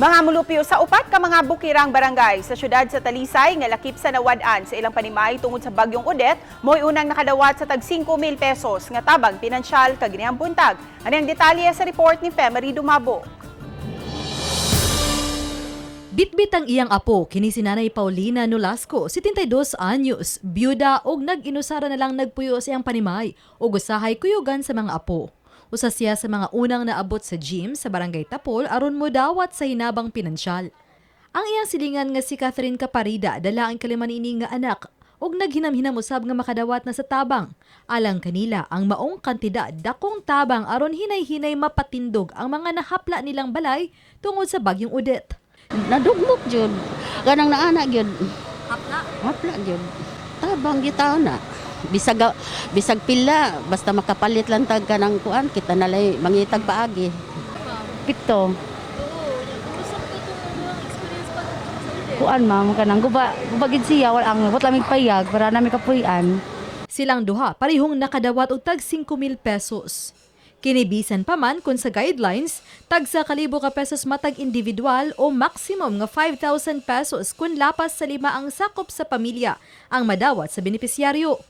Mga mulupyo sa upat ka mga bukirang barangay sa syudad sa Talisay nga lakip sa nawad-an sa ilang panimay tungod sa bagyong Odette, mo'y unang nakadawat sa tag 5,000 pesos nga tabang pinansyal kaginihang buntag. Ani ang detalye sa report ni Femery Dumabo. Bitbit ang iyang apo, kini si Nanay Paulina Nolasco, 72 anyos, byuda og nag-inusara na lang nagpuyo sa iyang panimay ug usahay kuyugan sa mga apo. Usa siya sa mga unang naabot sa gym sa Barangay Tapol aron modawat sa hinabang pinansyal. Ang iyang silingan nga si Catherine Caparida dala ang kalima niini nga anak ug naghinam-hinam usab nga makadawat na sa tabang. Alang kanila ang maong kantidad dakong tabang aron hinay-hinay mapatindog ang mga nahapla nilang balay tungod sa bagyong Odette. Nadugmok jud. Kanang naana jud. Hapla. Hapla jud. Tabang gitaw na. Bisag bisag pila basta makapalit lang tag kanang kuan kita nalay mangitag paagi. Pito. Kuan, ma'am, kanang guba guba gid siya, wala ang wala lamig payag para nami kapuy-an. Silang duha parehong nakadawat og tag 5,000 pesos. Kinibisan pa man kung sa guidelines, tag sa kalibo ka pesos matag individual o maximum nga 5,000 pesos kung lapas sa lima ang sakop sa pamilya ang madawat sa benepisyaryo.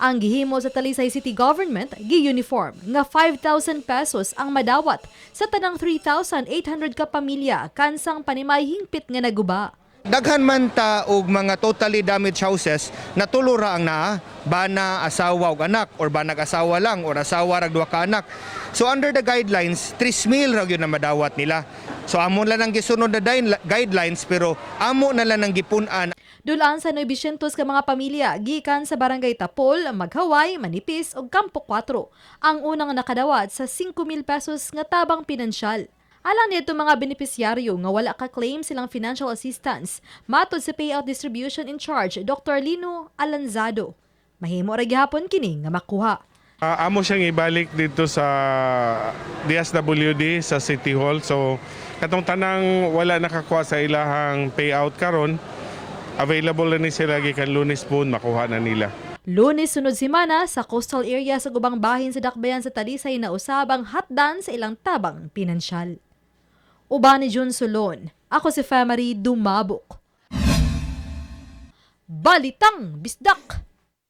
Ang gihimo sa Talisay City Government, gi-uniform nga 5,000 pesos ang madawat sa tanang 3,800 ka pamilya kansang panimay hingpit nga naguba. Daghan man ta og mga totally damaged houses na tulo ra ang naa, bana, asawa ug anak or banag asawa lang or asawa rag duha ka anak. So under the guidelines, 3,000 ra gyud na madawat nila. So amo lang ang gisunod na guidelines pero amo na lang ang gipun-an. Dulaan sa 900 ka mga pamilya gikan sa Barangay Tapol, Maghaway, Manipis ug Campo 4 ang unang nakadawat sa 5,000 pesos nga tabang pinansyal. Alang nito mga benepisyaryo nga wala ka-claim silang financial assistance, matod sa payout distribution in charge Dr. Lino Alanzado. Mahimo ra gihapon kini nga makuha. Amo siyang ibalik dito sa DSWD sa City Hall. So katong tanang wala nakakuha sa ilahang payout karon, available na ni sila gikan Lunes po makuha na nila. Lunes sunod semana sa coastal area sa gubang bahin sa Dakbayan sa Talisay na usab ang hatdan sa ilang tabang pinansyal. Uban ni Jun Solon, ako si Femary Dumabok. Balitang Bisdak!